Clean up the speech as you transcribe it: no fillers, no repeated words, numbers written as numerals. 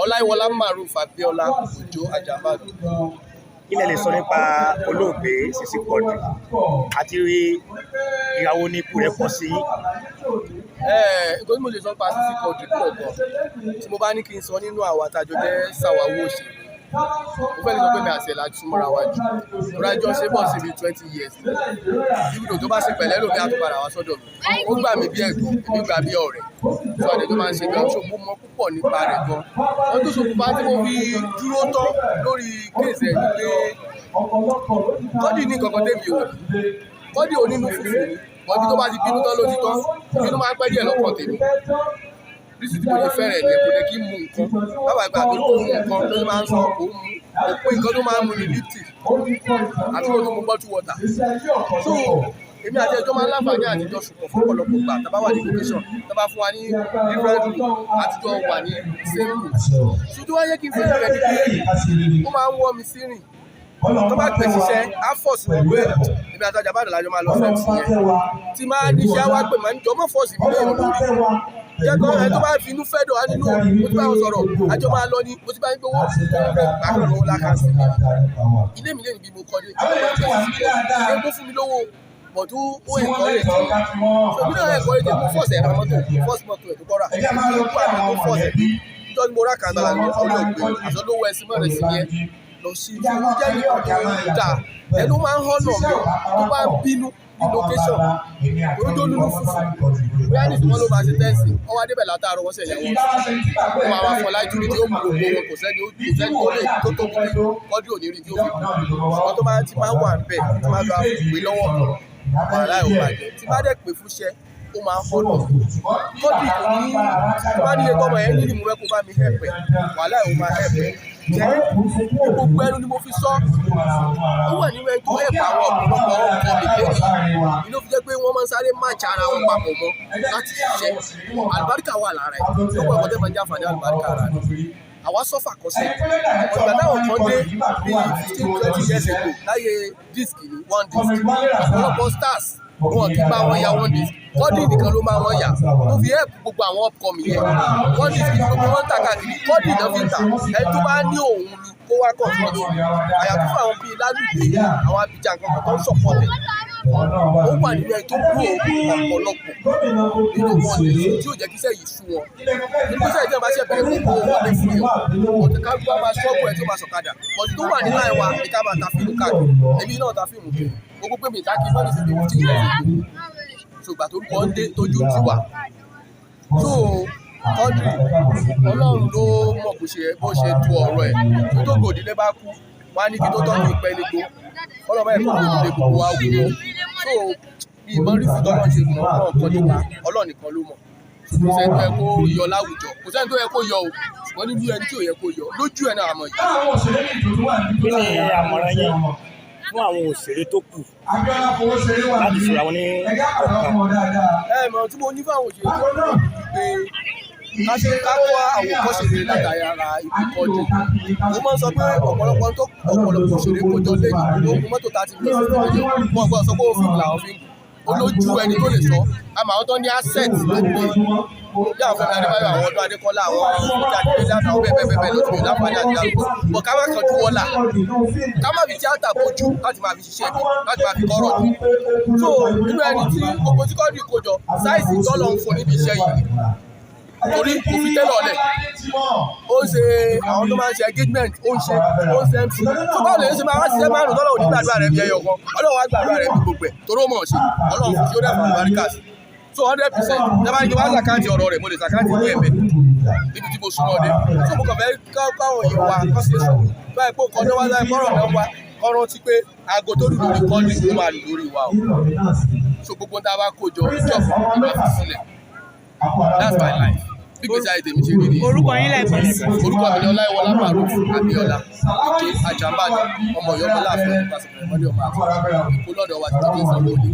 Ọláyíwọlá Maruf Abíọ́lá Òjó Àjàmbádùn. Kí lẹ lè sọ nípa olóògbé Sisi Quadri àti ìyàwó ní ikú rẹ̀ pọ̀ sí yín? Nǹkan tí mo lè sọ nípa Sisi Quadri pọ̀ gan. Tí mo bá ní kí n sọ nínú àwa tá a jọ jẹ́ Sàwáwù òṣèré, mo fẹ́ lè sọ pé mi àti ẹ̀ la súnmọ́ra wa jù. Torí a jọ ṣe bọ̀ sí bíi 20 years. Ibùdó tó bá ṣe pẹ̀lẹ́ lómi á tún padà wá sọ́dọ̀ mi. Ó gbà mí bí ẹ̀gbọ́n, èmi gbà bí ọ̀rẹ́. So àdé tó máa ń ṣe bí ọ̀ṣọ́, mo mọ púpọ̀ nípa rẹ̀ gan. Ohun tó ṣokùnfà tí mo fi dúró tán lórí case ẹ̀ ni pé Quadri ní nǹkan kan tẹ́mi ò ní. Quadri onínú fùfù ni. But ibi tó bá ti bínú tán ló ti tán. Ìbínú máa ń pẹ́ díẹ̀ lọ́kàn tèmi. Reason tí mo ṣe fẹ́ràn ẹ̀ nìyẹn, kò dẹ̀ kí ń mu nǹkan. Bàbá ìgbà tó kó mu nǹkan ló máa ń sọ kó mu. Òpin nǹkan tó máa ń mu ni Lipton àti kó tó mu bottle water. So èmi àti ẹjọ́ máa ń láǹfààní àtijọ́ sùpọ̀ fún ọ̀pọ̀lọpọ̀ ìgbà tá a bá wà ní location, tá a bá fún wa ní different room, àtijọ́ wà ní same room. So tó wá yẹ kí n fẹ́ràn rẹ̀ ni pé ó máa ń wọ́ mi sí rìn. Tó bá pè síṣẹ́, á force wọn pé èmi àti Àjàmbádùn la jọ máa lọ fún MC yẹn. Tí máa níṣẹ́ á wá pè máa ń jọ mọ́ force mi léèyàn lórí. Jẹ́ kó ẹni tó bá fi inú fẹ́ dọ̀ á nínú, mo ti bá wọn sọ̀rọ̀, àjọ máa lọ ni, mo ti bá yín gbowó, màá kàn lówó lákàntì mi. Ilé mi lè níbi mo kọ́ dé, mo máa ń pè sí ṣe kó fún mi lówó, but ó encourage mi. So èmi náà encourage mi, mo force ẹ̀ ra mọ́tò, first mọ́tò ẹ̀ tó kọ́ rà. Ó wà mí tó force ẹ̀. Níjọ́ tí mo rà kàńtà láti orí òpè, àsọdówó ẹṣin mọ́rẹ̀ sí yẹn lọ sí ibi ó jẹ́ nǹkan tó dáa. Ẹnu máa ń honour mi tó bá ń bínú ní location. Torí tó nínú fùfù. Bóyá ní ìsìn wọn ló máa ṣe tẹ́ǹsì, wọ́n wá débẹ̀ látàárọ̀, wọ́n sì ẹ̀yà wọn. Ó máa wá fún ọ láì túrí tí ó mú gbogbo wọn, kò sẹ́ni tó lè tó tóbi bí Quadri ò ní rí tí ó fi kú. Ṣùgbọ́n tó bá ti máa wà níbẹ̀, tí máa gba pè lọ́wọ́ kan, wàhálà ò bàjẹ́. Tí bá dẹ̀ pè fúnṣẹ́, ó máa ń honour mi. Quadri kò ní, tí bá ní iye tọ́mọ yẹn ní mo fẹ́ kó bá mi help ẹ̀, wàhálà ò máa help ẹ̀. Jẹ́ gbogbo ẹnu ni mo fi sọ. Ó wà nínú ẹni tó help àwọn ọ̀pọ̀lọpọ̀ ọkọ mi lẹ́yìn. Inú fi jẹ́ pé wọ́n máa ń sáré match ara wọn papọ̀ mọ́ láti ṣiṣẹ́. Àlùbáríkà wà lára ẹ̀. Lọ́pọ̀ ẹ̀kọ́ tẹ́ máa ń jàǹfààní àlùbáríkà ara rẹ̀. Àwa suffer kọ́sẹ̀. Ìgbà táwọn kan dé bí 15, 20 years ago láyé disc ní one disc. Ọ̀pọ̀lọpọ̀ stars wọn kì í bá wọn ya one disc. Quadri nìkan ló máa wọn yà. Tó fi help gbogbo àwọn upcoming yẹn. One disc ní gbogbo wọn ń tà káàkiri. Quadri náà fi ń tà. Ẹni tó bá ní òun ni kó wá confront. Àyàfi fún àwọn bíi Lálùdé, àwọn Abidjan kankan tó ń support ẹ̀. Ó wà nínú ẹni tó grow ọ̀pọ̀lọpọ̀ nínú one disc tí ò jẹ́ kí iṣẹ́ yìí sú wọn. Nínú iṣẹ́ yìí tí wọ́n bá ṣẹ̀ bẹ̀rẹ̀ kó owó wọlé fún yàn. But ká gbọ́ máa struggle ẹ̀ tí ó máa sọ̀kadà. But tó wà ní line wa ní ká máa ta fíìmù káàkiri. Èmi náà ta fíìmù kiri. Gbogbo pé mi ìta kí mọ́nì sí 15 years ago. So ìgbà tó rúkọ ń dé tójú ti wà. So Quadri, Ọlọ́run ló mọ̀ bó ṣe tó ọ̀rọ̀ ẹ̀. Tó tó gòdìlé bá kú, wọ́n á ní kí tó tọ́ kí pẹ́ nígbó. Ọlọ́run bá yẹ kó gòdìlé gbogbo wa wù wọ́n. So bí ìmọ̀ rí sí tọ́lọ́ ṣe mọ̀ ọ́n kan nípa Ọlọ́run nìkan ló mọ̀. Kò sẹ́ni tó yẹ kó yọ láwùjọ. Kò sẹ́ni tó yẹ kó yọ o. Ṣùgbọ́n nínú ẹni tí ò yẹ kó yọ, lójú ẹ̀ náà àmọ̀ yìí. Kí ni àmọ̀ràn yín fún àwọn òṣèré tó kù láti fi ra wọn ní ọ̀kan? Ẹ mọ̀ tí mo ní fún àwọn òṣèré tó kù ni pé ká ṣe ká kọ́ àwòkọ́ṣe rere látara ara ikú Quadri. Mo máa ń sọ pé ọ̀pọ̀lọpọ̀ tó ọ̀pọ̀lọpọ̀ òṣèré kó jọ lẹ́yìn tó gun mọ́tò 30 million, 60 million. Wọ́n gbọ́dọ̀ sọ pé ó fíìmù làwọn fi ń gùn. Ó lójú ẹni tó lè sọ. Àmọ́ àwọn tó ní asset tó gbé bí àwọn Fẹ́mi Adébáyọ̀, àwọn Ọdún Adékọ́lá, àwọn Fúnmi Adébáyọ̀, àwọn bẹ́ẹ̀ bẹ́ẹ̀ bẹ́ẹ̀ ló ti lè láǹfààní àti dárúkọ. But ká má kánjú wọ́là. Ká má fi tíátà bojú láti máa fi ṣiṣẹ́ bí, láti máa fi kọ́rọ̀ jù. So nínú ẹni tí gbogbo tí Quadri kó jọ, size tọ́lọ̀ ń fún níbi iṣẹ́ yìí ni. Torí kò fi tẹ́lọ̀ lẹ̀. Ó ń ṣe àwọn tó máa ń ṣe engagement, ó ń ṣe MC. So báwo lè ṣe máa wá ṣiṣẹ́ márùn-ún tọ́lọ̀ ò ní gbàdúrà rẹ̀ bí ẹyọ kan? Ọlọ́run wá gbàdúrà rẹ̀ bí gbogbo ẹ̀ torí ó mọ̀ ọ́n ṣe. Ọlọ́run fún tí ó dẹ̀ fún àlùbáríkà sí. So 100%, tí a bá ní kí n wá sàkáǹtì ọ̀rọ̀ rẹ̀, mo lè sàkáǹtì ní ẹ̀mẹ́ níbi tí mo súnmọ́ dé. So mo kàn fẹ́ káwọn èèyàn wa kọ́ sí sùúrù. Báyìí pé kọ́ ní wá láì kọ́rọ̀ náà wá, kọ́ rántí pé aago tó lù lórí Quadri ló máa lù lórí wa o. So gbogbo ohun tí a bá kó jọ, ìjọba ni màá fi sílẹ̀. That's my life. Bí ìgbésí ayé tèmi ṣe rí nìyẹn. Orúkọ yín lẹ́ẹ̀kan sí? Orúkọ mi ni Ọláyíwọlá Maruf Abíọ́lá Òjó Àjàmbádùn, ọmọ Ọ̀yọ́ ọmọ Aláàfin, ọmọ Ìpàsẹ̀kẹ̀rẹ̀ mọ́lẹ̀, ọmọ àti Èkó lọ́dọ̀ wa tí tó ń sanwó ilé.